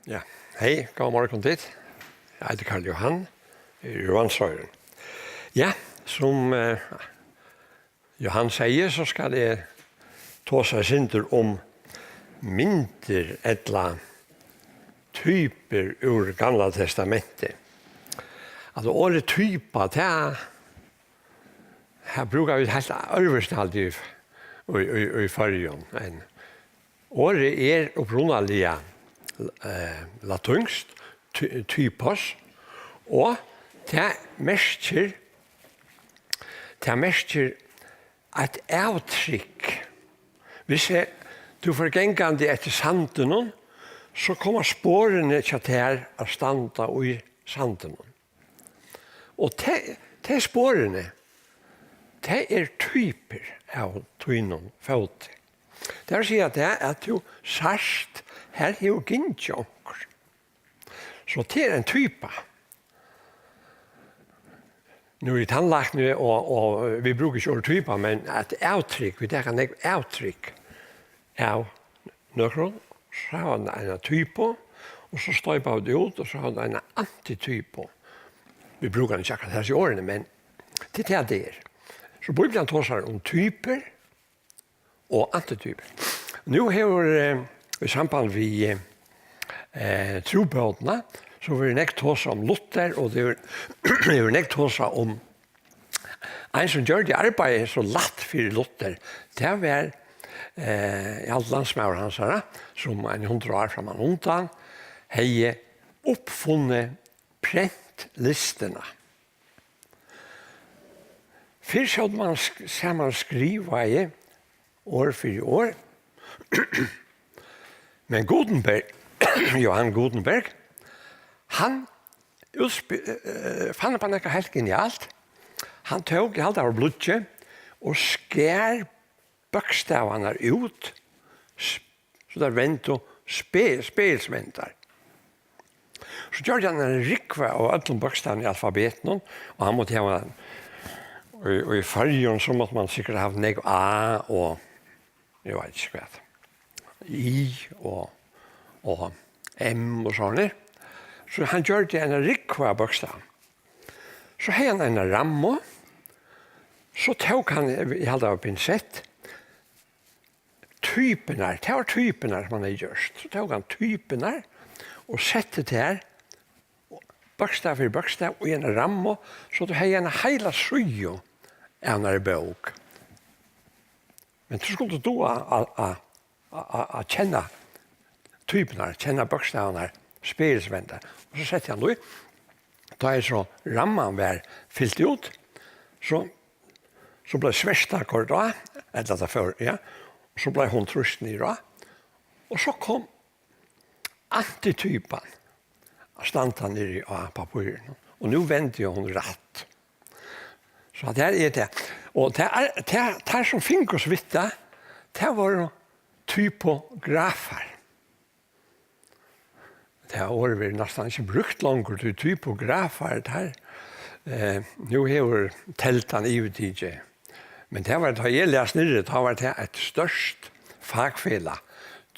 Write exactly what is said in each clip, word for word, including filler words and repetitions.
Ja, hei, góðan morgun tit. Eg eiti Karl Johan, eg eri úr Vatnsoyrum. Ja, sum eh, Johan segði, so skal eg tosa eitt sindur um myndir ella typur úr Gamla Testamenti. Altso orðið typa, tað, her brúka vit heilt øðrvísi, haldi eg, í, í, í Føroyum enn Orðið er upprunaliga eh, latínskt, ty- typos, og tað merkir, tað merkir eitt avtrykk. Hvis eh, tú fer gangandi eftir sandinum, so koma sporini hjá tær at standa í sandinum. Og tey, tey sporini, tað er typur av tínum fóti. Tað vil siga tað, at tú sært, her hevur gingið onkur. So tað er ein typa. Nú eri eg tannlækni, og, og vit brúka ikki orðið typa, men eitt avtrykk, vit taka nógv avtrykk av nøkrum, so hava vit eina typu, og so stoypa vit út, og so hava vit eina antitypu. Vit brúka hann ikki akkurát hesi orðini, men tað er tað, tað er. So Bíblian tosar um typur og antitypur. Nú hevur, eh, í samband við, eh, trúbótina, so verður nógv tosað um Luther, og tað hevur, hevur nógv tosað um ein, sum gjørdi arbeiðið so lætt fyri Luther, tað var, eh, ja, landsmaður hansara, sum eini hundrað ár frammanundan hevði uppfunnið prentlistina. Fyrr sótti mann sk- saman skrivaði orð fyri orð, men Gutenberg, Johan Gutenberg, hann útspi- eh, fann upp á nakað heilt genialt. Hann tók, eg haldi, tað var blýggið, og skar bókstavarnar út, s- so teir vendu spe- spegilsvendar. So gjørdi hann eina rúgvu av øllum bókstavum í alfabetinum, og hann mátti hava, í, í Føroyum, so mátti mann sikkurt hava nógv A og eg veit ikki hvat, I og, og M og sovorðið. So hann gjørdi eina rúgvu av bókstavum. So hevði hann eina rammu, so tók hann, eg haldi, tað var pinsett, typurnar, tað var typurnar, sum hann hevði gjørt. So tók hann typurnar og setti tær, bókstav fyri bókstav, í eina rammu, so tú hevði eina heila síðu av einari bók. Men tú skuldi duga at, at, at, at, at kenna typurnar, kenna bókstavarnar, spegilsvendar. Og so setti hann í. Tá er so ramman var fylt út, so, so bleiv sverta koyrt á, ella tað fór, ja, og so bleiv hon trýst niður á. Og so kom antitypan at standa niðri á pappírinum. Og nú vendi hon rætt. So at her er tað. Og tað er, tað, tær sum fingu svitta, tað vóru typografar. Tað orðið verður næstan ikki brúkt longur, tí typografar, tær, eh, nú hevur teldan yvirtikið. Men tað var, tá eg las niðri, tá var tað eitt stórt fakfelag,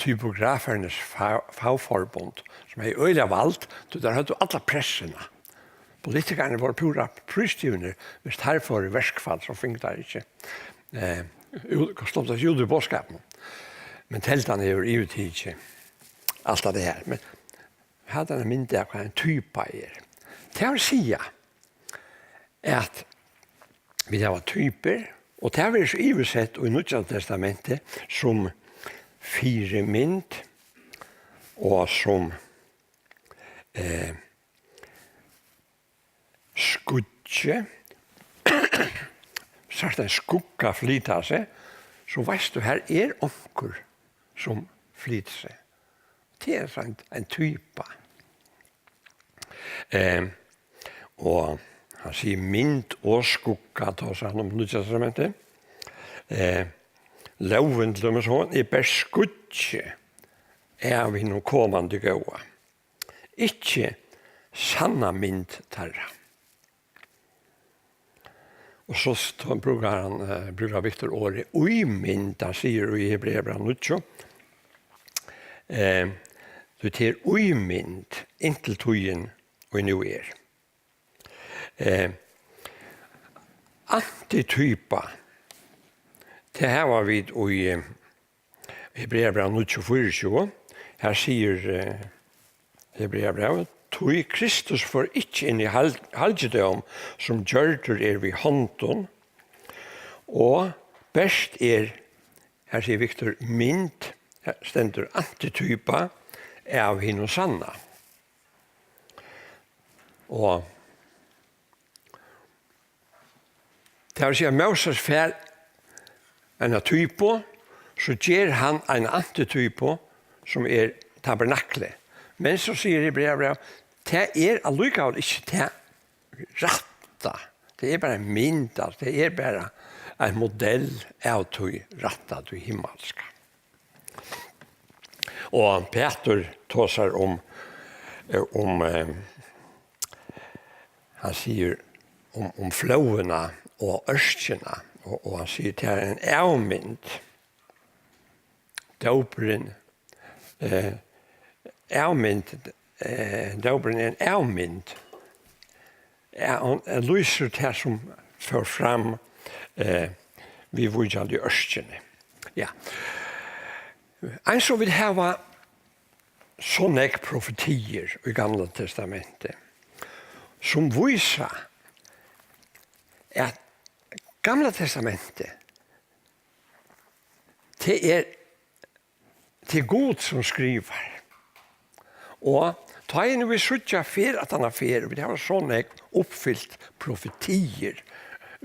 Typografernes Fa- Fagforbund, sum hevði øgiliga vald, tí teir høvdu alla pressuna. Politikararnir vóru púra prísgivnir, viss teir fóru í verkfall, so fingu teir ikki, eh, út, sluppu teir ikki út í boðskapinum. Men teldan hevur yvirtikið alt tað her. Men hatta er ein mynd av, hvat ein typa er. Tað vil siga, at vit hava typur, og tað verður so yvirsett í Nýggja Testamenti sum fyrimynd og sum, eh, skuggi. Sært ein skugga flyta seg, so veitst tú, her er onkur, sum flytur seg. Tað er so ein, ein typa. Eh, og hann sigur mynd og skugga, tá sigur hann um Nýggja Testamentið. Eh, lógin til dømis, hon er bert skuggi av hinum komandi góða. Ikki sanna mynd teirra. Og so st- brúkar hann, eh, brúkar Viktor orðið ímynd, hann sigur í Hebreabrævinum níggju, eh, tí tað er ímynd inntil tíðin, ið nú er. Eh, antitypa, tað hava vit í, eh, Hebreabræv níggju fýraogtjúgu. Her sigur, eh, Hebreabræv: "Tí Kristus fór ikki inn í hal-, halgidóm, sum gjørdur er við hondum, og bert er," her sigur Victor, "mynd," her stendur antitypa av hinum sanna. Og tað vil siga, Móses fær eina typu, so ger hann eina antitypu, sum er tabernaklið. Men so sigur Hebreabræv, tað er allíkavæl ikki tað rætta. Tað er bara ein mynd, altso, tað er bara ein modell av tí rætta, tí himmalska. Og Pætur tosar um, eh, um, eh, hann sigur um, um flóðina og ørkina, og, og hann sigur, tað er ein avmynd. Dópurin, eh, avmynd, eh, dópurin er ein avmynd. Ja, hon, eh, lýsir tað, sum fór fram, eh, viðvíkjandi ørkini. Ja. Eins og vit hava so nógv profetiir í Gamla Testamenti, sum vísa, at Gamla Testamenti, tað er, tað er Gud, sum skrivar. Og tá ið nú vit síggja ferð aftan á ferð, og vit hava so nógv uppfylt profetiir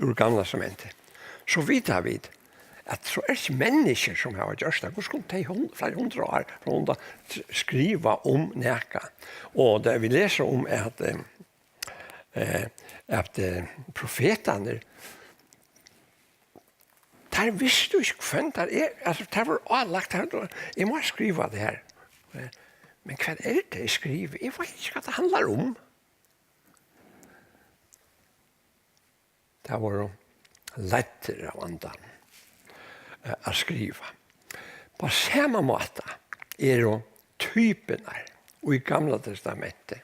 úr Gamla Testamenti, so vita vit, at so er ikki menniskjur, sum hava gjørt tað. Hvussu kunnu tey hon-, fleiri hundrað ár frammanundan s-, skriva um nakað? Og tað vit lesa um, er at, eh, eh, at, eh, profetarnir, teir vistu ikki, hvønn teir er, altso, teir vóru álagt, teir, eg má skriva tað her. Men hvat er tað, eg skrivi? Eg veit ikki, hvat tað handlar um. Teir vóru leiddir av Andanum, eh, at skriva. Á sama máta eru typurnar í Gamla Testamenti.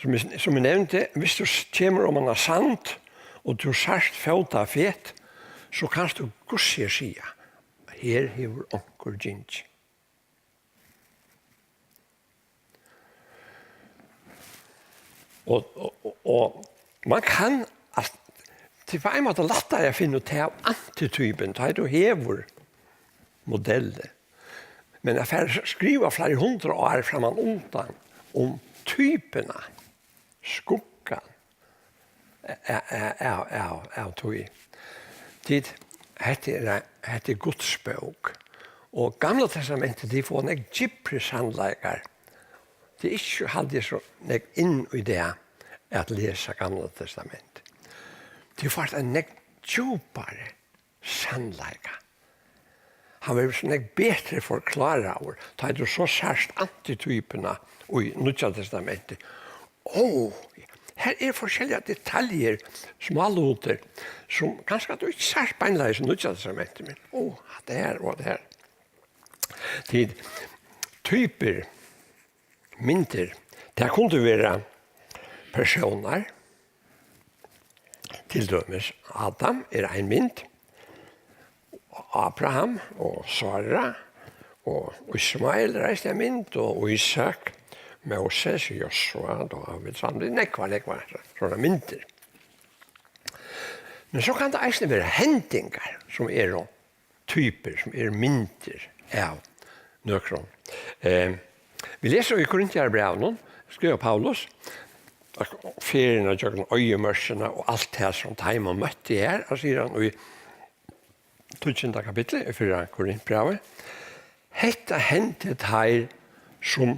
Sum eg, sum eg nevndi, viss tú s-, kemur oman á sand, og tú sært fótafet, so kanst tú gussiga siga, her hevur onkur gingið. Og, og, og, og man kann, altso, tað er á ein máta lættari at finna út av antitypuni, tá tú hevur modellið. Men at fara at skriva fleiri hundrað ár frammanundan um typuna, skuggan, av, av, av, av, av tí. Tit, hetta er, hetta er Guds bók. Og Gamla Testamentið, tit fáa nógv djúpri sannleikar. Tað er ikki, haldi eg, so nógv inn í tað at lesa Gamla Testamentið. Tit fáa ein nógv djúpari sannleika. Hann verður so nógv betri forkláraður, tá tú so sært antitypuna í Nýggja Testamenti. Ó, her eru forskelligar detaljur, smálutir, sum kanska tú ikki sært beinleiðis í Nýggja Testamenti, men ó, hatta her og hatta her. Tit, typur, myndir, tað kundu vera persónar, til dømis Adam er ein mynd, Abraham og Sara og Ismael er eisini ein mynd, og Ísak, Móses, Josva, Dávid, Samuel, nógvar, nógvar sovorðnar myndir. Men so kann tað eisini vera hendingar, sum eru typur, sum eru myndir av nøkrum. Eh, vit lesa í Korintiarabrævinum, skrivar Paulus, at ferðina gjøgnum oyðimørkina og alt tað, sum teimum møtti har, og sigur hann í tíggjunda kapitli í fyrra Korintbrævi, hetta hendi teir sum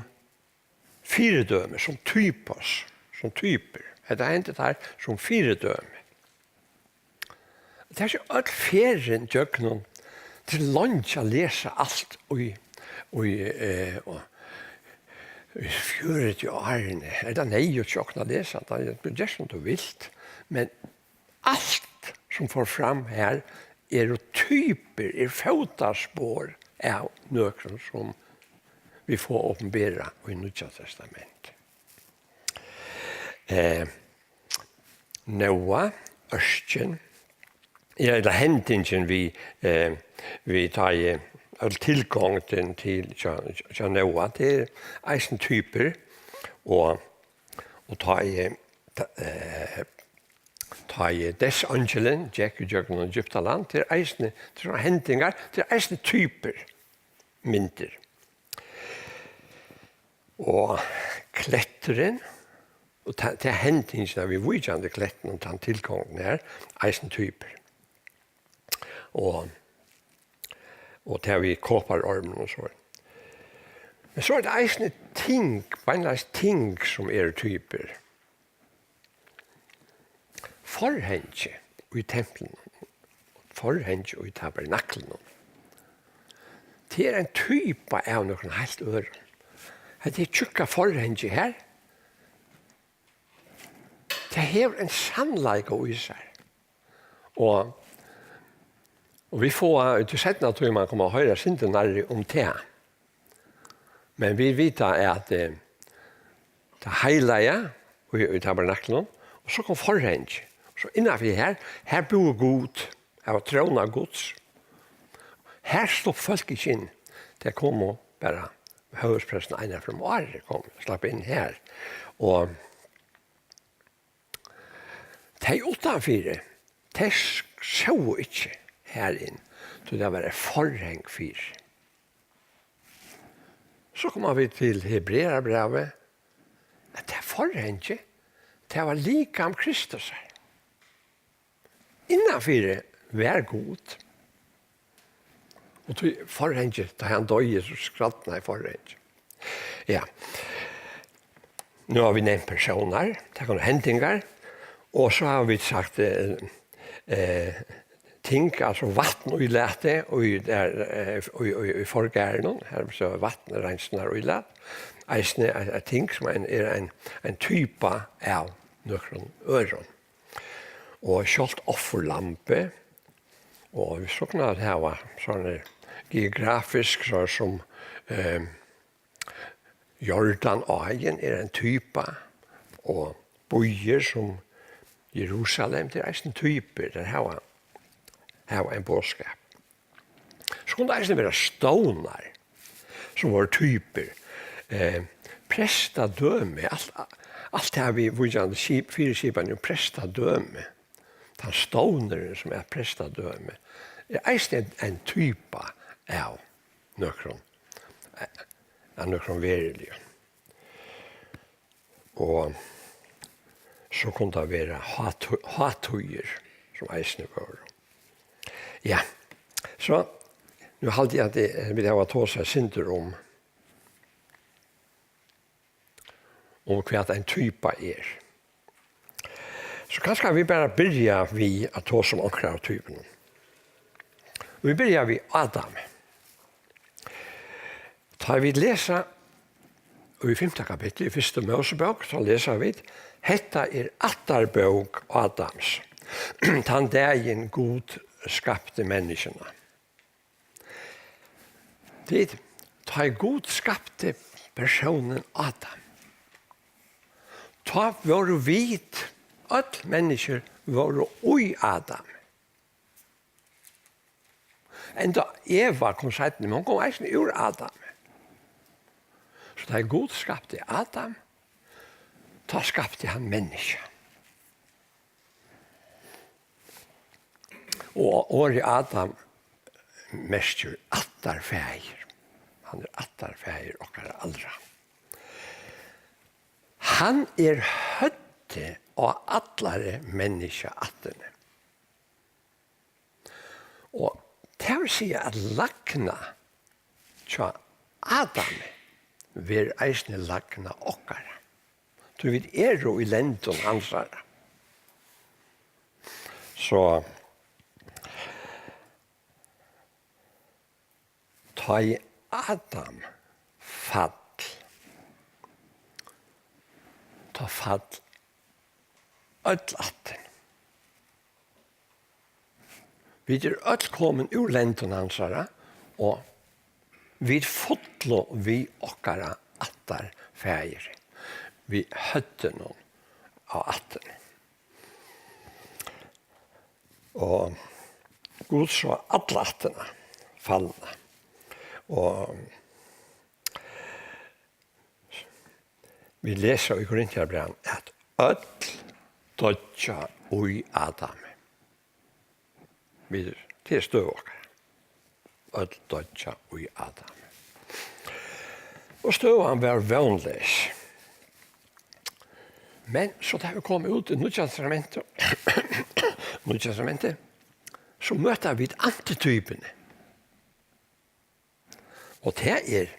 fyridømi, sum typos, sum typur. Hetta hendi teir sum fyridømi. Tað er ikki øll ferðin gjøgnum, tað er langt at lesa alt í, í, eh, og, í fjøruti árini. Er tað neyðugt hjá okkum at lesa tað? Tú ger sum tú vilt. Men alt sum fór fram har eru typur, er fótaspor av nøkrum sum vit fáa opinberað í Nýggja Testamenti. Eh, Noa, ørkin, ja, ella hendingin við, eh, við tá ið øll tilgongdin til hjá, hjá Noa, tað er eisini typur, og, og tá ið, tá, eh, tá ið deyðseingilin gekk ígjøgnum Egyptaland, tað er eisini, tað eru hendingar, tað er eisini typur, myndir. Og kletturin, og ta, ta hendingina viðvíkjandi klettinum, tann tilgongdin her, eisini typur. Og, og tað við koparormin og so. Men so er tað eisini ting, beinleiðis ting, sum eru typur. Forhangið í templinum, forhangið í tabernaklinum, tað er ein typa av nøkrum heilt øðrum. Hetta er tjúkka forhangið her, tað hevur ein sannleika í sær. Og, og vit fáa í tí seinna tíma koma at hoyra eitt sindur nærri um tað. Men vit vita at, eh, tað heilaga í, í tabernaklinum, og so kom forhangið. So innanfyri her, her búði Gud, her var tróna Guds. Her slapp fólk ikki inn. Tey komu bara, høvuðspresturnar eina ferð um árið kom, slapp inn her. Og tey uttanfyri, tey s-, sóu ikki her inn, tí tað var eitt forhang fyri. So koma vit til Hebrearabrævið, at tað forhangið, tað var likam Kristusar. Innanfyri var Gud. Og tí forhangið, tá hann doyði, so skrædnaði forhangið. Ja. Nú hava vit nevnt persónar, tað kunnu hendingar, og so hava vit sagt, eh, eh, ting, altso vatn ílatið, og í, der, eh, í, í, í forgarðinum, har so vatn reinsunar ílat, eisini eitt, eitt ting sum ein, er ein, ein typa av nøkrum øðrum. Og sjálvt offurlambið, og vit sukna at hava sovorðnar geografisk, so sum, eh, Jordan áin er ein typa, og býir sum Jerusalem, tað er eisini typur, tær hava, hava ein boðskap. So kunnu tað eisini vera stovnar, sum vóru typur. Eh, prestadømi, alt, alt tað við víkjandi skip-, fyriskipan um prestadømi. Tann stovnurin, sum er prestadømi, er eisini ein, ein typa av nøkrum, av nøkrum veruligum. Og so kunnu tað vera hátu-, hátíðir, sum eisini vóru. Ja, so nú haldi eg, at eg, vit hava tosað eitt sindur um, um hvat ein typa er. So kanska vit bara byrja við at tosa um onkrar av typunum. Vit byrja við Adam. Tá vit lesa í fimta kapitli í fyrstu Mósebók, so lesa vit: "Hetta er ættarbók Adams, tann dagin Gud skapti menniskjuna." Tit, tá ið Gud skapti persónin Adam, tá vóru vit, øll menniskju vóru í Adam. Enda Eva kom seinni, men hon kom eisini úr Adam. So tá ið Gud skapti Adam, tá skapti hann menniskju. Og orðið Adam merkir ættarfaðir. Hann er ættarfaðir okkara allra. Hann er høvdið á allari menniskjaættini. Og tað vil siga, at lagna hjá Adami verður eisini lagna okkara. Tí vit eru í lendum hansara. So, tá ið Adam fall, tá fall øll ættin. Vit eru øll komin úr lendum hansara, og Vit fullu við okkara ættarfaðir, við høvdinum á ættini. Og Gud sá alla ættina fallna. Og vit lesa í Korintbrævinum, at øll doyggja í Adami. Vit, tað er støða okkara. Øll doyggja í Adami. Og støðan var vónleys. Men so tá vit koma út í Nýggja Testamentið, Nýggja Testamentið, so møta vit antitypuni. Og tað er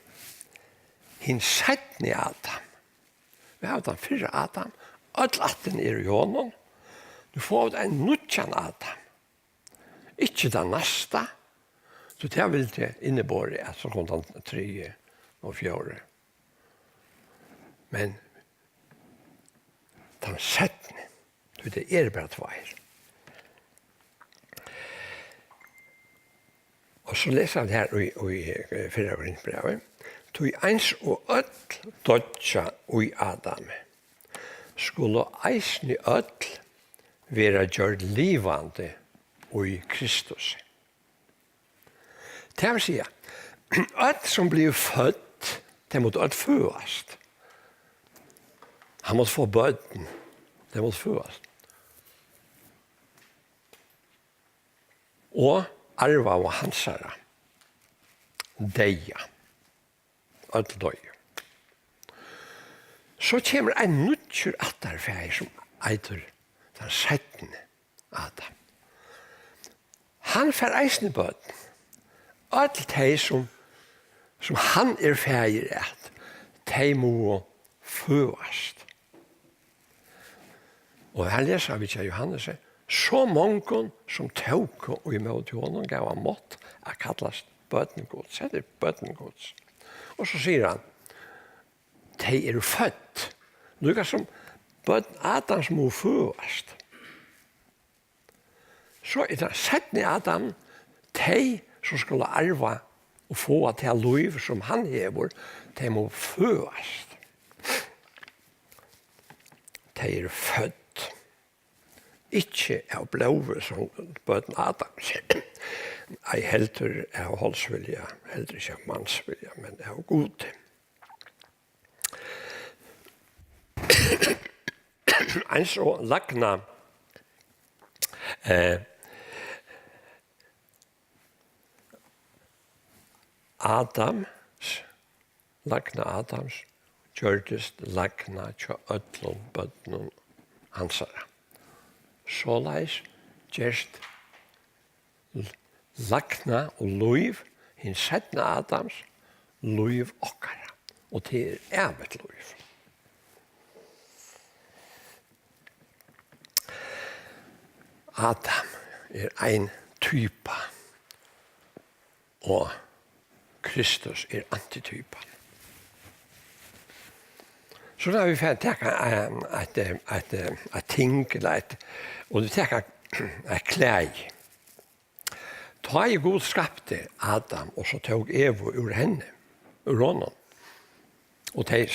hin seinni Adam. Vit hava tann fyrra Adam. Øll ættin er í honum. Nú fáa vit ein nýggjan Adam. Ikki tann næsta. So tað vildi inniborið, at so kom tann triði og fjórði. Men tann seinni, tí tað eru bara tveir. Og so lesa vit her í, í, eh, fyrra Korintbrævi. Tí eins og øll doyggja í Adami, skulu eisini øll vera gjørd livandi í Kristus. Tað vil siga, øll sum blivu fødd, tey máttu øll føðast. Hann mátti fáa børn, tey máttu føðast. Og arvaðu hansara deyða. Øll doyðu. So kemur ein nýggjur ættarfaðir, sum eitur tann seinni Adam. Hann fær eisini børn. Øll tey, sum, sum hann er faðir at, tey mugu føðast. Og her lesa vit hjá Johannesi: "So mongum, sum tóku ímóti honum, gav hann mátt at kallast børn Guds." Hetta er børn Guds. Og so sigur hann: "Tey eru fødd." Líka sum børn Adams mugu føðast. So er tað seinni Adam, tey, sum skulu arva og fáa tað lív, sum hann hevur, tey mugu føðast. Tey eru fødd. Ikki av blóði, sum børn Adams. Ei heldur av holdsvilja, heldur ikki av mansvilja, men av Gudi. Eins og lagna, eh, Adams, lagna Adams, gjørdist lagna hjá øllum børnum hansara. Soleiðis gerst l-, lagna og lív hin seinna Adams lív okkara, og tað er ævigt lív. Adam er ein typa, og Kristus er antitypan. So lat vit fara at taka, eh, eitt, eh, eitt, eh, eitt ting, ella eitt, og vit taka eitt klæði. Tá ið Gud skapti Adam, og so tók Evu úr henni, úr honum, og tey,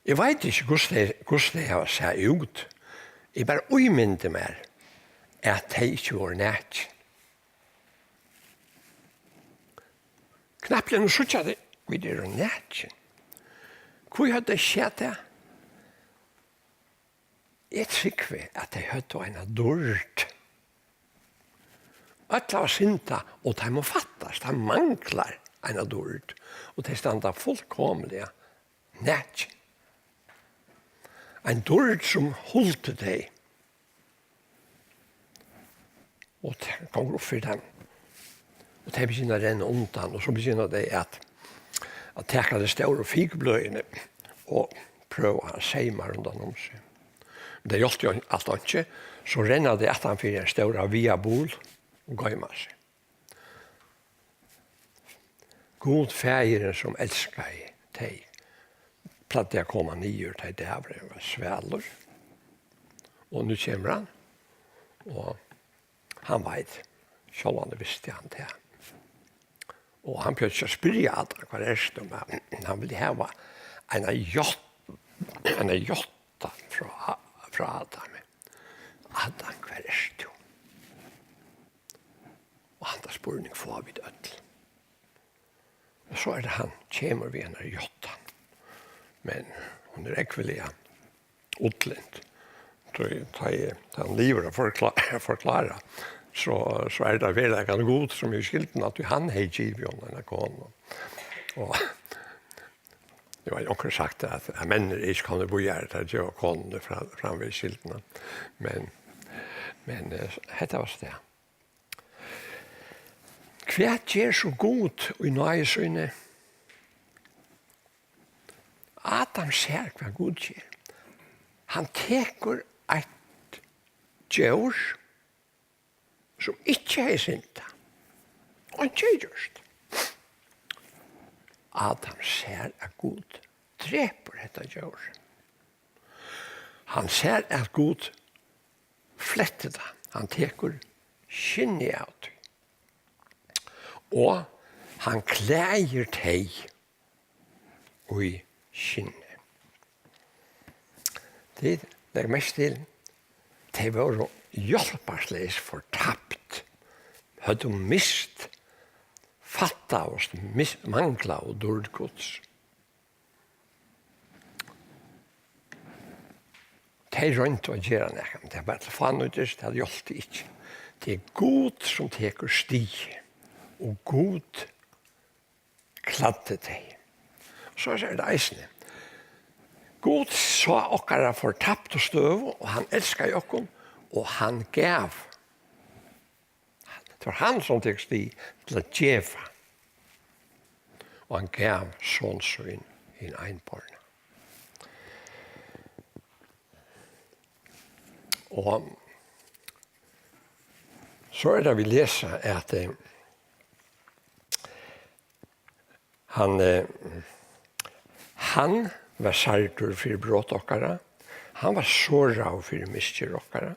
eg veit ikki, hvussu tey, hvussu tey hava sæð út. Eg bara ímyndi mær, at tey ikki vóru nakin. Knappliga nú síggja tey, vit eru nakin. Hví høvdu tey sæð tað? Eg trúgvi, at tey høvdu eina dýrd. Øll hava syndað, og teimum fattast, tað manglar eina dýrd, og tey standa fullkomiliga nakin. Ein dýrd, sum huldi tey. Og tað gongur upp fyri teimum. Og tey begynna at renna undan, og so begynna tey at, at taka tey stóru fikubløðini og prøva at seyma rundan um seg. Men tað hjálpti jo alt einki, so renna tey aftan fyri ein stóran viðarbul og goyma seg. Gud, Faðirin, sum elskaði tey, plagdi at koma niður, tá ið dagurin var svalur. Og nú kemur hann, og Hann veit, sjálvandi visti hann tað. Og hann behøvdi ikki at spyrja Adam: "Hvar ert tú?" Men hann vildi hava eina ját-, eina játtan frá, frá Adami. "Adam, hvar ert tú?" Og handan spurning fáa vit øll. Og so er tað, hann kemur við einari játtan. Men hon er ógvuliga ullind. Tá, tá ið hann livir at forkla-, forklára, so, so er tað veruleikin Gud, sum er skyldin, at hann hevði givið honum eina konu. Og eg veit, onkur hevur sagt at, at menn eru ikki komnir víðari, tá geva konur fram, fram við skyldina. Men, men, eh, hetta var so tað. Hvat ger so Gud í náði síni? Adam sær, hvat Gud ger. Hann tekur eitt djór, sum ikki hevði syndað. Einki hevði gjørt. Adam sær, at Gud drepur hetta djór. Hann sær, at Gud flettir tað. Hann tekur skinnið av tí. Og hann klæðir tey í skinnið. Tit legg merki til, tey vóru hjálparsleys, fortapt, høvdu mist, fattaðust, mis-, manglaðu dýrd Guds. Tey royndu at gera nakað, men tað var til fánýtis, tað hjálpti ikki. Tað er Gud, sum tekur stig, og Gud klæddi tey. So er tað eisini. Gud sá okkara fortaptu støðu, og hann elskaði okkum, og hann gav. Tað var hann, sum tekur stig til at geva. Og hann gav son sín hin einborna. Og so er tað, vit lesa, at, eh, hann, eh, hann var særdur fyri brot okkara, hann var soraður fyri misgerð okkara,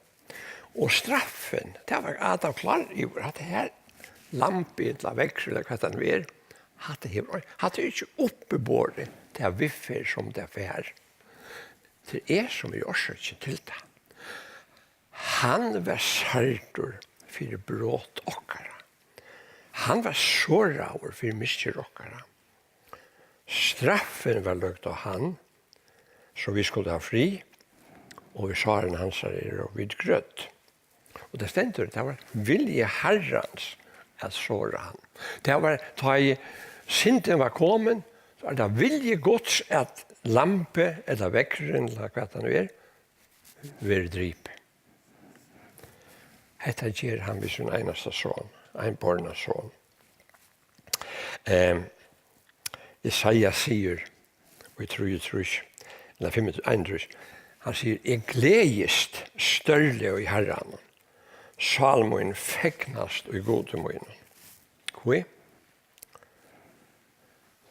og straffin, tað var Adam klárur yvir, at hetta her lambið, ella veðrið, ella hvat tað nú er, hatta hevur, hatta er ikki uppiborið ta viðferð, sum tað fær. Tað er eg, sum er orsøkin til tað. Hann var særdur fyri brot okkara. Hann var soraður fyri misgerð okkara. Straffin var løgd á hann, so vit skuldu hava frið, og við sárum hansara eru vit grødd. Og tað stendur, tað var vilji Harrans at sora hann. Tað var, tá ið syndin var komin, so er tað vilji Guds, at lambið, ella veðrið, ella hvat tað nú er, verður dripið. Hetta ger hann við sín einasta son, einborna son. Ehm, Jesaja sigur í trýogtrýss, ella fimmogtrýss, einogtrýss, hann sigur: "Eg gleðist stórliga í Harranum. Sál mín fegnast í Gudi mínum." Hví?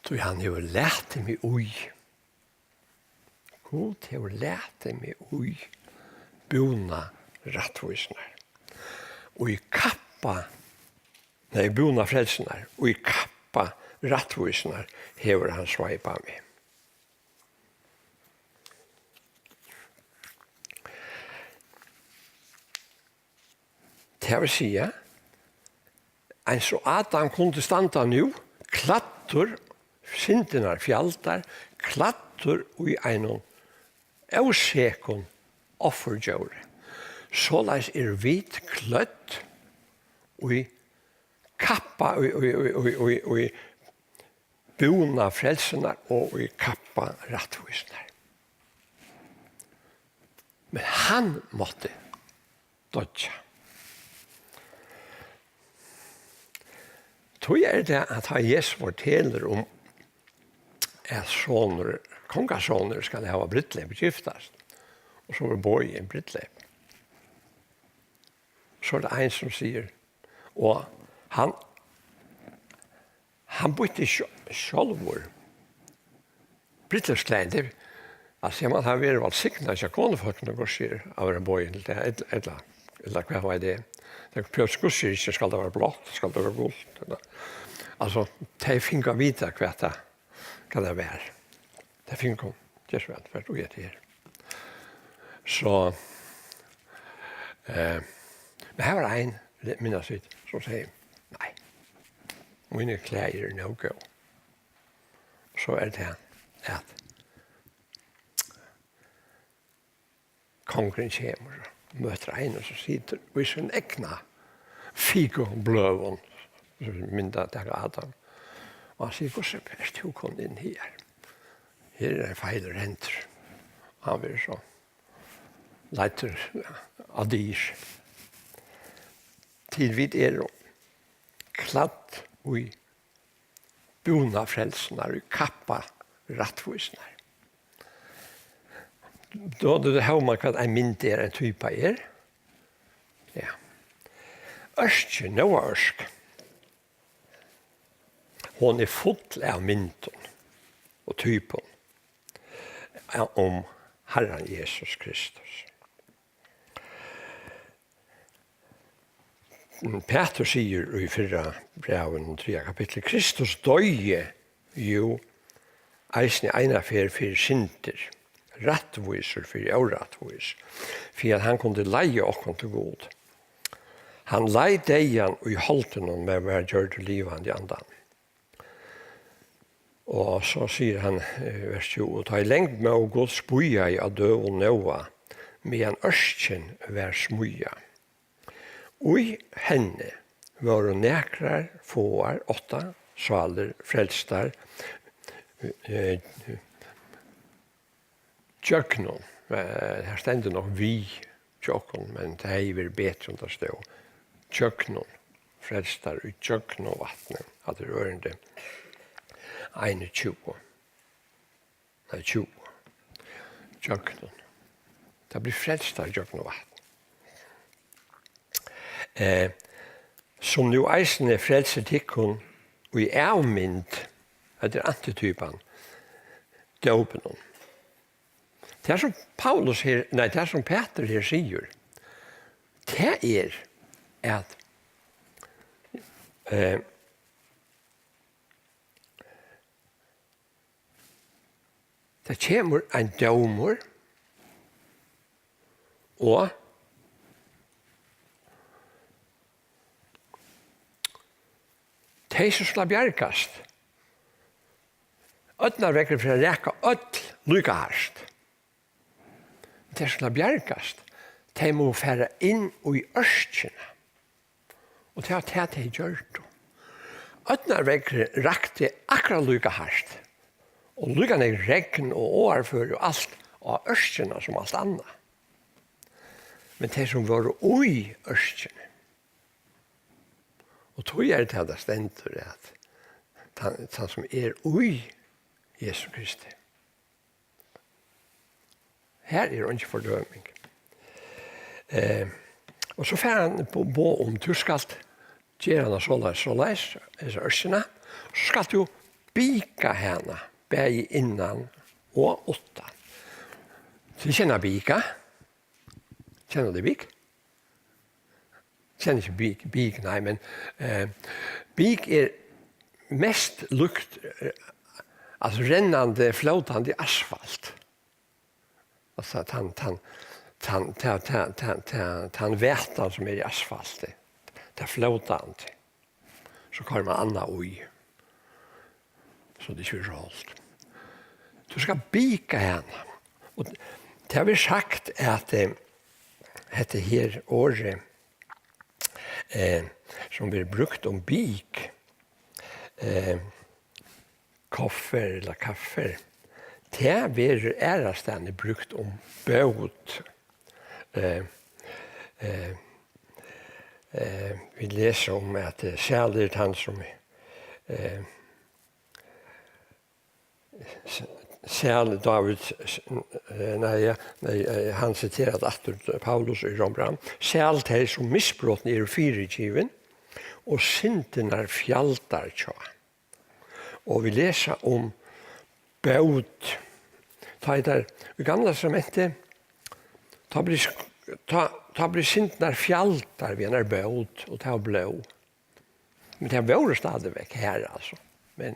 Tí hann hevur latið meg í. Gud hevur latið meg í búna rættvísinnar. Og í kappa, nei, búna frelsunnar. Og í kappa rættvísinnar hevur hann sveipað meg. Tað vil siga, eins og Adam kundi standa nú, klæddur, syndirnar fjaldar, klæddur í einum ósekum offurdjóri. Soleiðis eru vit klødd í kappa, í, í, í, í, í, í búna frelsunnar og í kappa rættvísinnar. Men hann mátti doyggja. Tí er tað, at tá Jesus fortelur um, at sonur, kongasonur skal hava brúdleyp, giftast, og so verður boðið inn brúdleyp, so er tað ein, sum sigur, og hann, hann býtti sj-, sjálvur brúdleypsklæðini, tað er, altso, eg má hava verið vælsignaður hjá konufólkinum, hvussu er at vera boðin til tað, ella, ella, ella hvat veit eg. Tey prøvdu, hvussu er, skal tað vera blátt, skal tað vera gult, ella, altso, tey fingu at vita, hvat tað, hvat tað var. Tey fingu, ger so væl, hvat er hetta her? So, eh, men her var ein, minnast vit, sum segði: "Nei, míni klæðir eru nóg góð." So er tað, at kongurin kemur og møtir einum, sum situr í sín egna fikubløðum, sum mynda taka Adam. Og hann sigur: "Hvussu ert tú komin inn her? Her er ein feilur hendur." Hann verður so leiddur á dyr. Tí vit eru klædd í búna frelsunnar, í kappa rættvísinnar. Dugir tú at hóma, hvat ein mynd er, ein typa er? Ja. Ørkin, Nóa ørk. Hon er full av myndum og typum um Harran Jesus Kristus. Pætur sigur í fyrra brævinum, triðja kapitli: "Kristus doyði jú eisini eina ferð fyri syndir, rættvísur fyri órættvís, fyri at hann kundi leiða okkum til Gud. Hann leið deyðan í holdinum, men varð gjørdur livandi í andanum." Og so sigur hann, eh, vers tjúgu: "Tá ið langd móð Guds bíðaði á døgum Nóa, meðan ørkin var smíðað. Í henni vóru nakrar fáar, átta, sálir frelstar, eh, gjøgnum", eh, her stendur nokk "við" hjá okkum, men tað hevði verið betri, um tað stóð "gjøgnum", frelstar í gjøgnum vatnið, hatta er ørindi einogtjúgu, nei, tjúgu, gjøgnum, tað blir frelstar gjøgnum vatn. Eh, "sum nú eisini frelsir tykkum í avmynd", hetta er antitypan, dópinum. Tað sum Paulus her, nei, tað sum Pætur her sigur, tað er, at, eh, tað kemur ein dómur, og tey sum skulu bjargast, ódnarveðrið fer at raka øll líka hart. Tey skulu bjargast, tey mugu fara inn í ørkina. Og tað var tað, tey gjørdu. Ódnarveðrið rakti akkurát líka hart, og líka nógv regn og áarføri og alt á ørkina sum alt annað. Men tey sum vóru í ørkini, og tí er tað, tað stendur, at tann, tann sum er í Jesu Kristi, har er eingin fordøming. Eh, og so fær hann bo-, boð um, "Tú skalt gera hana soleiðis, soleiðis, hesa ørkina, so skalt tú bika hana, bæði innan og uttan." Tit kenna bika? Kenna tit bik? Kenna ikki bik, bik, nei, men, eh, bik er mest líkt, eh, altso, rennandi, flótandi asfalt. Altso, tann, tann, tann, ta, ta, ta, ta, tann vætan sum er í asfalti, tað flótandi. So koyrir mann annað í, so tað ikki verður so holt. Tú skalt bika hana. Og tað verður sagt at, eh, hetta her orðið, eh, sum verður brúkt um bik, eh, koffer ella kaffer, tað verður aðrastaðni brúkt um bót. Eh, eh, eh, vit lesa um, at, eh, sælur er tann, sum, eh, s-, sæl Dávid, s-, eh, nei, ja, nei, eh, hann siterar aftur Paulus í Rómbrævinum: "Sæl tey, sum misbrotin eru fyrigivin, og syndirnar fjaldar hjá." Og vit lesa um bót. Tá er tað í Gamla Testamenti, tá bleiv sk-, tá, tá blivu syndirnar fjaldar við einari bót, og tað var blóð. Men tað vóru stadigvæk har, altso. Men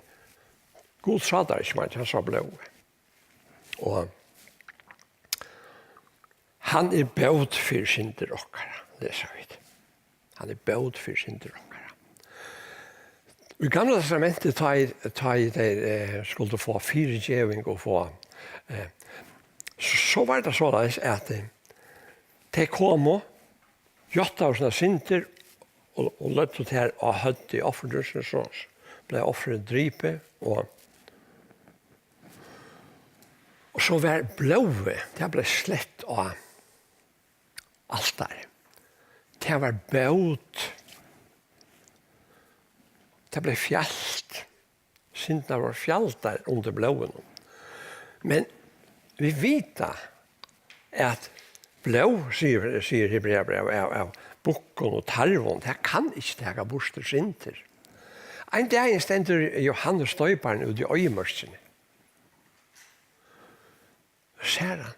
Gud sá tað ikki, men hann sá blóðið. Og hann er bót fyri syndir okkara, lesa vit. Hann er bót fyri syndir okkara. Í Gamla Testamenti, tá ið, tá ið tey, eh, skuldu fáa fyrigeving og fáa, eh, so, so var tað soleiðis, at, eh, tey komu, játtaðu sínar syndir og, og løgdu tær á høvdið á offurdýrsins, so bleiv ofrið dripið, og, og so var blóðið, tað bleiv slett á altarið. Tað var bót. Tað bleiv fjalt. Syndirnar vóru fjaldar undir blóðinum. Men vit vita, at blóð, sigur, sigur Hebreabrævið, av, av bukkum og tarvum, tað kann ikki taka burtur syndir. Ein dagin stendur Jóhannes Doyparin úti í oyðimørkini. Sær hann.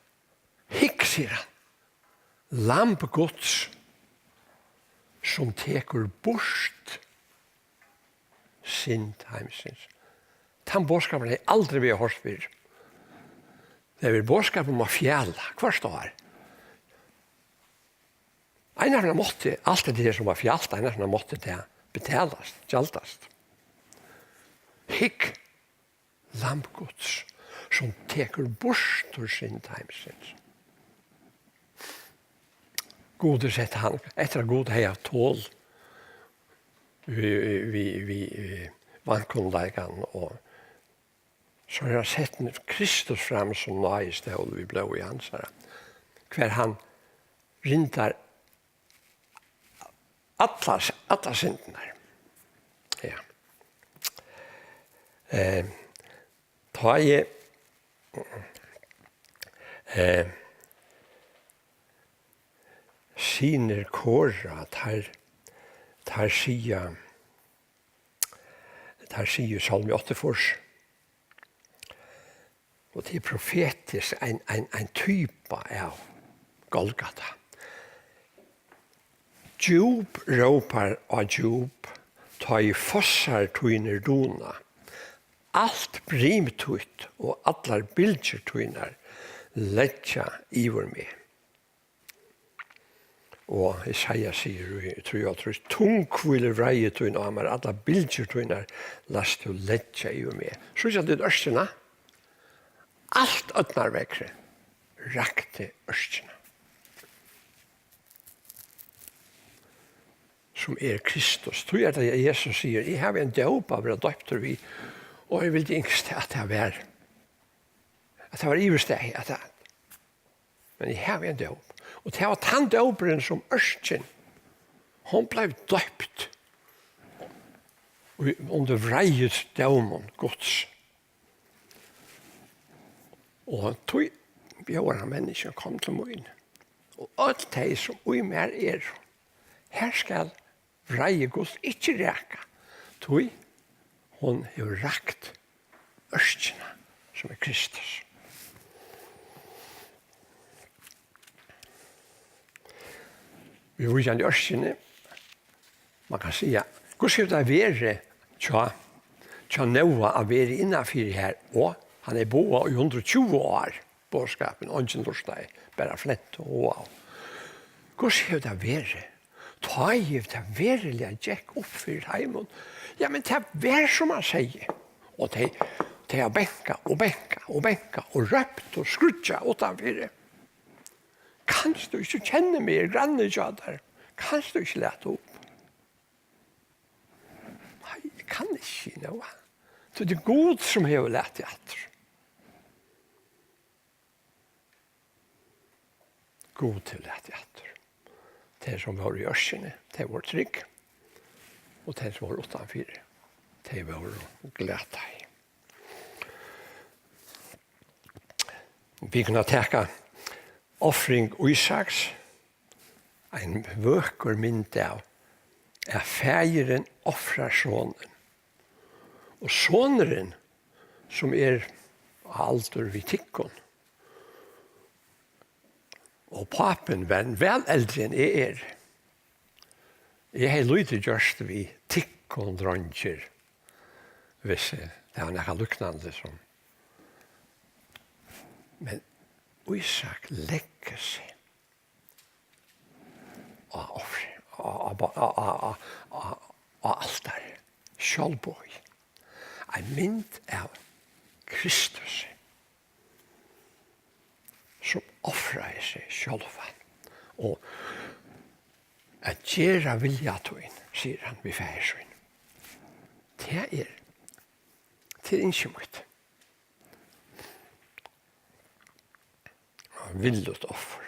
Hygg, sigur hann, Lamb Guds, sum tekur burt synd heimsins. Tann boðskapin hevði eg aldri viljað hoyrt fyrr. Tað er boðskapur um at fjala, hvørt ár. Einaferð mátti alt hetta her, sum var fjalt, einaferð mátti tað betalast, gjaldast. Hygg, Lamb Guds, sum tekur burtur synd heimsins. Gud hevur sett hann, eftir at Gud hevði havt tol við, við, við, við vankunnleikan, og so hevur hann sett Kristus fram sum náðistól við blóði hansara, har hann rindar allar, allar syndirnar. Ja. Eh, tá eg, eh, synir Kora, teir, teir siga, teir siga í Sálmi áttaogfýrs, og tað er profetiskt ein, ein, ein typa av Golgata. Djúp rópar á djúp, tá ið fossar tínir duna. Alt brim títt og allar bylgjur tínar leggja yvir meg. Og Jesaja sigur í trýoghálvtrýss: "Tung hvílir vreiði tín á mær, allar bylgjur tínar lætst tú leggja yvir meg." Síggja tit ørkina? Alt ódnarveðrið rakti ørkina, sum er Kristus. Tí er tað, Jesus sigur: "Eg havi ein dóp at vera doyptur við, og eg vildi ynskt, at tað var, at tað var yvirstaðið, at tað, men eg havi ein dóp." Og tað var tann dópurin, sum ørkin, hon bleiv doypt í, undir vreiðisdómin Guds. Og tí bjóðar hann menniskjum: "Kom til mín, og øll tey, sum í mær eru." Her skal vreiði Guds ikki raka, tí hon hevur rakt ørkina, sum er Kristus. Viðvíkjandi ørkini, man kann siga, hvussu hevur tað verið hjá, hjá Nóa at vera innanfyri her, og hann er boðað í hundrað og tjúgu ár, boðskapin, eingin lurtaði, bara flent og háð. Hvussu hevur tað verið? Tá ið tað veruliga gekk upp fyri teimum, ja, men tað var, sum hann segði. Og tey, tey hava bankað og bankað og bankað og rópt og skríggjað uttanfyri: "Kanst tú ikki, kenni meg, eg eri granni hjá tær. Kanst tú ikki lata upp?" Nei, eg kann ikki, Nóa. So tað er Gud, sum hevur latið aftur. Gud hevur latið aftur. Tey, sum vóru í ørkini, tey vóru trygg. Og tey, sum vóru uttanfyri, tey vóru glataði. Vit kunnu taka ofring Ísaks, ein vøkur mynd av, at faðirin ofrar sonin. Og sonurin, sum er á aldur við tykkum, Og pápin var væl eldri enn eg eri. Eg hevði lítið gjørt við tykkum, dreingir, hvis tað var nakað líknandi sum. Men Ísak leggur seg á ofrið, á, á, á, á, á, á, á altarið, sjálvboðið. Ein mynd av Kristusi, sum ofraði seg sjálvan. Og at gera vilja tín, sigur hann við faðir sín. Tað er, tað er ynski mítt. Villigt offur.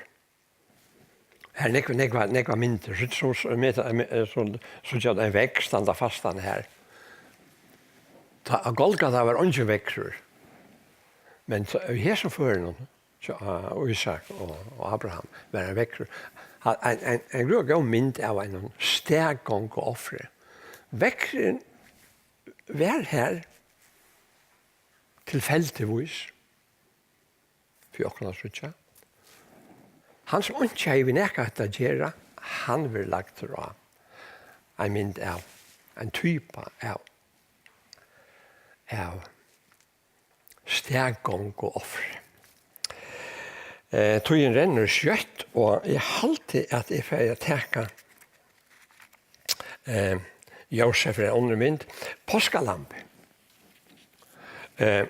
Her er nógv, nógv, nógv myndir. So, so, so, so, so, so, ein veggur standa fastan her. Tá, á Golgata var eingin veggur. Men so, í hesum førinum, so, á, Ísak og, og Abraham, var ein veggur. Ha-, ein, ein, ein grúa góð mynd av einum staðgonguofri. Veggurin var her tilfeldigvís fyri okkum at síggja. Hann, sum einki hevði við nakað at gera, hann verður lagdur á ein mynd av, ein typa av, av staðgonguofri. Eh, tíðin rennur skjótt, og eg haldi, at eg fari at taka, eh, Jósef er ein onnur mynd, Páskalambið. Eh,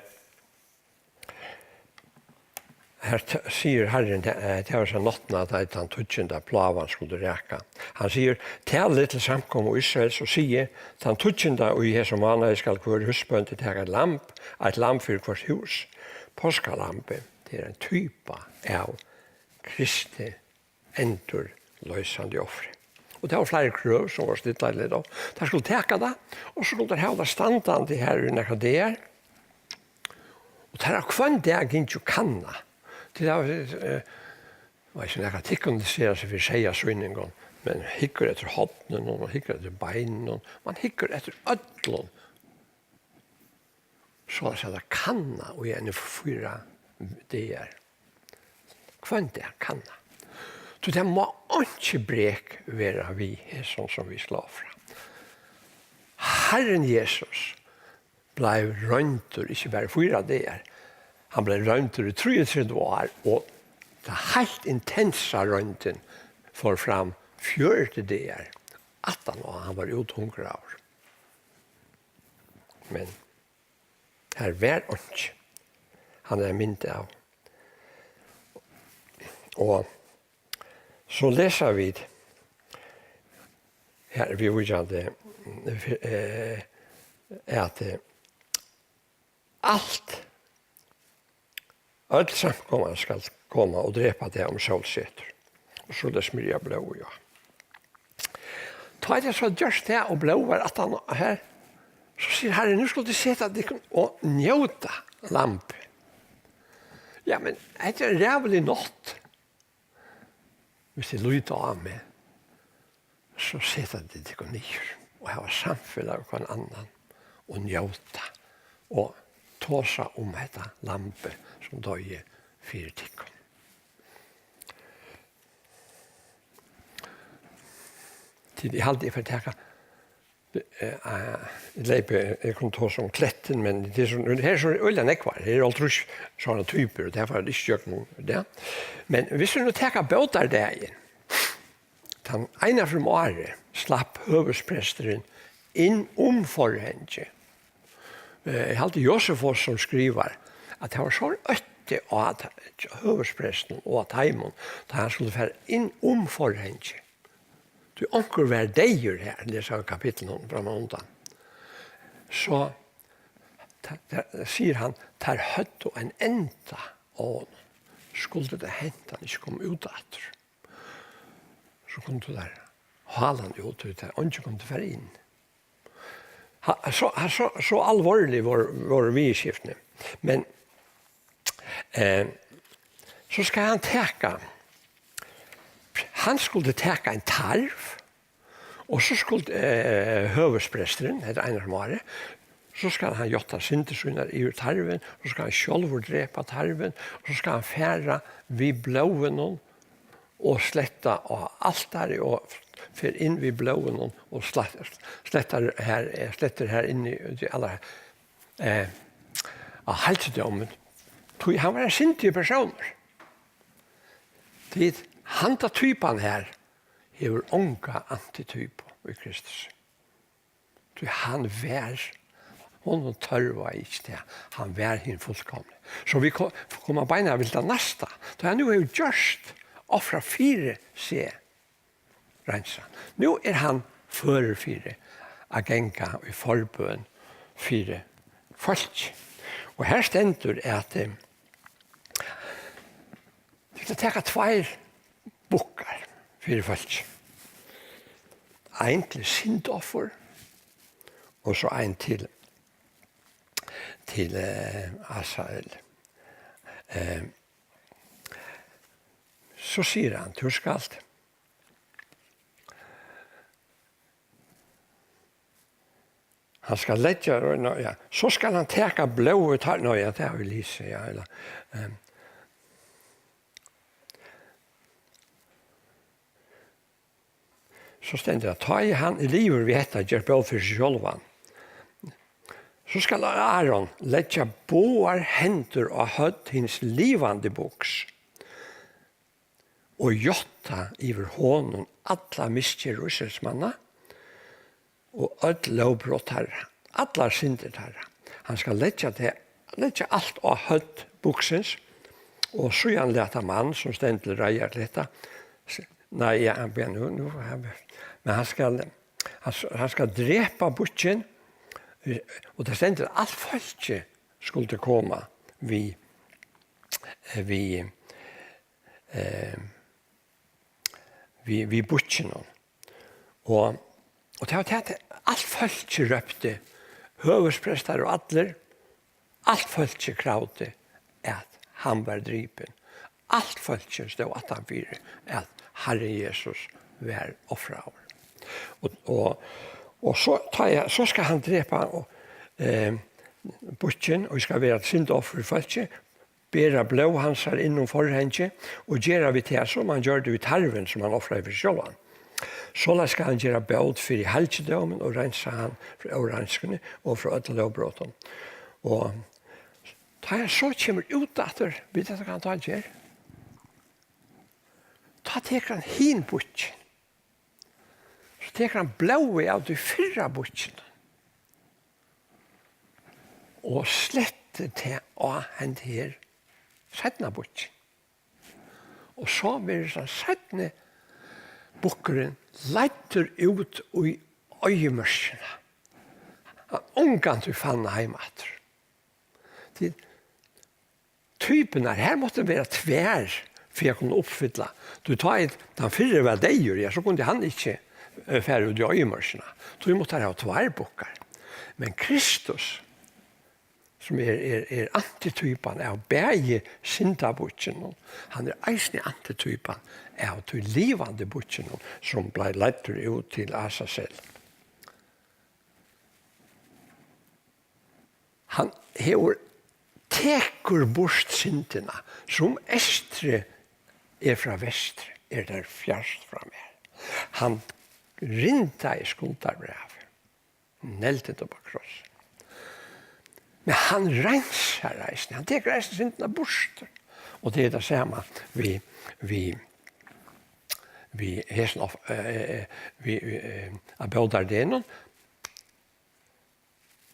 Her t-, sigur Harrin, ta-, eh, tað var so náttina, tá ið tann tíggjunda plágan skuldi raka. Hann sigur: "Talið til samkomu Ísraels og sigið: Tann tíggjunda í hesum mánaði skal hvør húsbóndi taka eitt lamb, eitt lamb fyri hvørt hús." Páskalambið, tað er ein typa av Kristi endurloysandi offri. Og tað var fleiri krøv, sum vóru stillað til tað. Teir skuldu taka tað, og so skuldu teir hava tað standandi her í nakrar dagar. Og teir hava hvønn dag gingið og kannað. Til tað var, eh, var ikki nakar, tykkum interesserar seg fyri seyðasýningum, men hyggur eftir hornunum og hyggur eftir beinunum. Man hyggur eftir øllum. Soleiðis at tað kanna í eini fýra dagar. Hvønn dag kanna. So tað má einki brek vera við hesum, sum vit sláa frá. Harrin Jesus bleiv royndur ikki bara í fýra dagar, hann bleiv royndur í trýogtretivu ár, og tað heilt intensa royndin fór fram fjøruti dagar aftan á, hann var úthungraður. Men har var einki. Hann er ein mynd av. Og so lesa vit her viðvíkjandi, eh, at, eh, alt, øll samkoman skal koma og drepa tað um sól setur. Og so tað smyrja blóð, ja. Tá er tað so gjørt tað, og blóð var aftan her, so sigur Harrin: "Nú skulu tit seta tykkum og njóta lambið." Ja, men hetta er ein ræðulig nátt. Hvis tit líta á meg, so seta tit tykkum niður og hava samfelag við hvønn annan og njóta og tosa um hetta lambið, sum doyði fyri tykkum. Tit, eg haldi, eg fari taka, eh, eh, eg leypi, eg kundi tosa um klettin, men tað er so, her er so øgiliga nógvar, her er hálvtrýss sovorðnar typur, og tað fari eg ikki gjøgnum, ja. Men hvis vit nú taka bótardagin, tann eina ferð um árið slapp høvuðspresturin inn um forhangið. Eh, eg haldi Josefus, sum skrivar, at tað var so ótti á ta-, høvuðsprestinum og á teimum, tá hann skuldi fara inn um forhangið. Tí onkur var deyður her, lesa kapitlinum frammanundan. So, ta-, ta-, sigur hann, teir høvdu ein enda á honum. Skuldi tað hent, hann ikki kom út aftur, so kundu teir hála hann út, tí teir, eingin kundi fara inn. Ha, so, ha, so, so alvorlig vóru, vóru viðurskiftini. Men, eh, so skal hann taka, hann skuldi taka ein tarv, og so skuldi, eh, høvuðspresturin, hetta er eina ferð um árið, so skal hann játta syndir sínar yvir tarvin, so skal hann sjálvur drepa tarvin, og so skal hann fara við blóðinum og sletta á altarið og fer inn við blóðinum og slat-, slettar her, eh, slettir her inn í, í allar, eh, á halgidómin. Tí hann var ein syndigur persónur. Tí handa typan her hevur onga antitypu í Kristus. Tí hann var, honum tørvaði ikki tað. Hann var hin fullkomni. So vit ko-, koma beinanvegin til tað næsta. Tá hann nú hevur gjørt, ofrað fyri seg, reinsað. Nú er hann førur fyri at ganga í forbøn fyri fólki. Og her stendur at, eh, vit skulu taka tveir bukkar fyri fólki. Ein til syndoffur, og so ein til, til, eh, Asael. Eh, so sigur hann, tú skalt, hann skal leggja, no, ja, so skal hann taka blóðið, tar, no, ja, tað hava vit lisið, ja, ella, ehm, so stendur tað, tá ið hann er liðugur við hetta, ger blóð fyri seg sjálvan, so skal Aron leggja báðar hendur á høvd hins livandi buks og játta yvir honum alla misgerð Ísraelsmanna og øll lógbrot teirra, allar syndir teirra. Hann skal leggja tað, leggja alt á høvd buksins, og síðan lata mann, sum stendur til reiðar til hetta, s-, nei, ja, hann ber nú, nú, hann ber, men hann skal, hann s-, hann skal drepa bukkin, eh, og tað stendur, alt fólkið skuldi koma við, eh, við, eh, við, við bukkinum. Og, og tað var tað, at alt fólkið rópti, høvuðsprestar og allir, alt fólkið kravdi, at hann var dripin. Alt fólkið stóð aftanfyri, at Harrin Jesus var ofraður. Og, og, og so, tá eg, so skal hann drepa, og, eh, bukkin, og skal vera til syndaoffur fyri fólkið, bera blóð hansara inn um forhangið og gera við tað, sum hann gjørdi við tarvin, sum hann ofraði fyri sjálvan. Soleiðis skal hann gera bót fyri halgidómin og reinsa hann frá óreinskuni og frá øllum lógbrotum. Og tá hann so kemur út aftur, vita tit, hvat hann tá ger? Tá tekur hann hin bukkin. So tekur hann blóðið av tí fyrra bukkinum og slettir tað á henda her seinna bukkin. Og so verður tann seinni bukkurin leiddur út í oyðimørkina. Hann ongantíð fann heim aftur. Tí typurnar, her máttu vera tvær fyri at kunna uppfylla. Tí tá ið tann fyrri var deyður, ja, so kundi hann ikki, eh, fara út í oyðimørkina. Tí máttu teir hava tveir bukkar. Men Kristus, sum er, er, er antitypan av bæði syndabukkinum, hann er eisini antitypan av tí livandi bukkinum, sum bleiv leiddur út til Asasel. Hann hevur, tekur burt syndina, sum eystri er frá vestri, er tær fjærst frá mær. Hann rindaði skuldarbrævið, negldi tað upp á kross. Men hann reinsar eisini, hann tekur eisini syndina burtur. Og tað er tað sama við, við, við hesum of-, eh, eh, við, eh, av bótardegnum.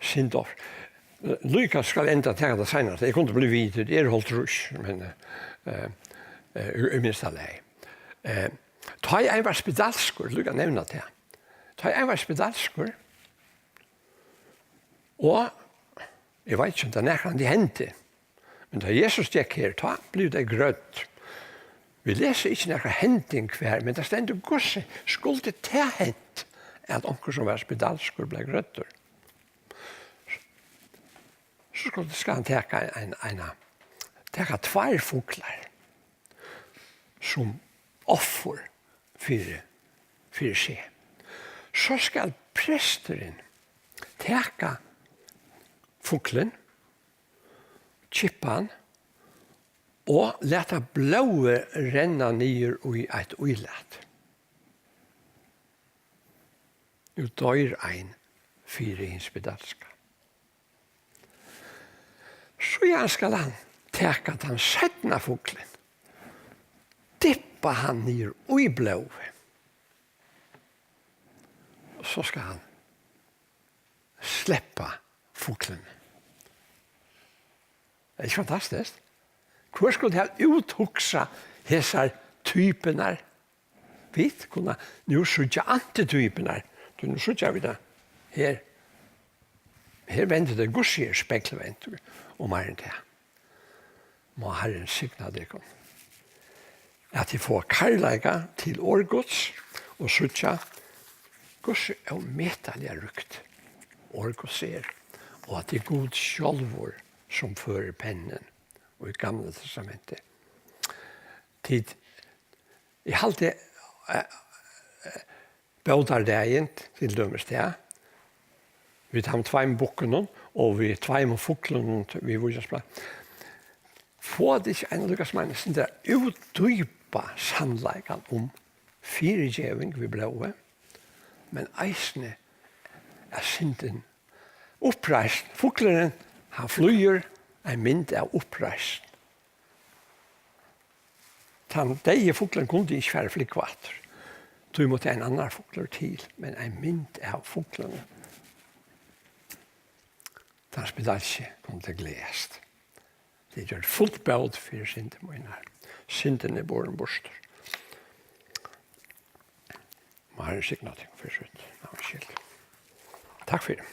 Syndorf. Líka skal enda taka tað seinasta. Eg kundi blivið við, tað er hálvtrýss, men, eh, eh, í, í minsta lagi. Eh, tá ið ein var spedalskur, líka nevna tað. Tá ið ein var spedalskur, og eg veit ikki, um tað nakrantíð hendi, men tá Jesus gekk her, tá blivu tey grødd. Vit lesa ikki nakra hending hvar, men tað stendur, hvussu skuldi tað hent, at onkur, sum var spedalskur, bleiv grøddur? So skuldi, skal hann taka ein, ein, eina, taka tveir fuglar sum offur fyri, fyri seg. So skal presturin taka fuglin, kippa hann Og lata blóðið renna niður í eitt ílat. Nú doyr ein fyri hin spedalska. Síðan skal hann taka tann seinna fuglin, dyppa hann niður í blóðið. Og so skal hann sleppa fuglin. Er ikki fantastiskt? Hvør skuldi hava úthugsað hesar typurnar? Vit kunnu nú síggja antitypurnar. Tí nú síggja vit tað her. Her vendir tað, hvussu er speglvent og meira enn tað. Má Harrin signa tykkum. At tit fáa kærleika til orð Guds og síggja, hvussu ómetaliga ríkt orð Guds er, og at tað er Gud sjálvur, sum førir pennin í Gamla Testamenti. Tit, eg haldi, eh, eh, bótardagin, til dømis, ja. Við teimum tveimum bukkunum og við tveimum fuglunum, við vísarspæl. Fáa tit ikki ein líka sum ein, sindur útdjúpa sannleikan um fyrigeving við blóði, men eisini at syndin, uppreisn, fuglurin, hann flýgur, ein mynd av uppreisn. Tann deyði fuglurin kundi ikki fara at flúgva aftur. Tí mátti ein annar fuglur til, men ein mynd av fuglinum. Tann spedalski kundi gleðast. Tað er gjørt fullbót fyri syndir mínar. Syndin er borin burtur. Má Harrin signa tykkum fyri sítt navns skyld. Takk fyri.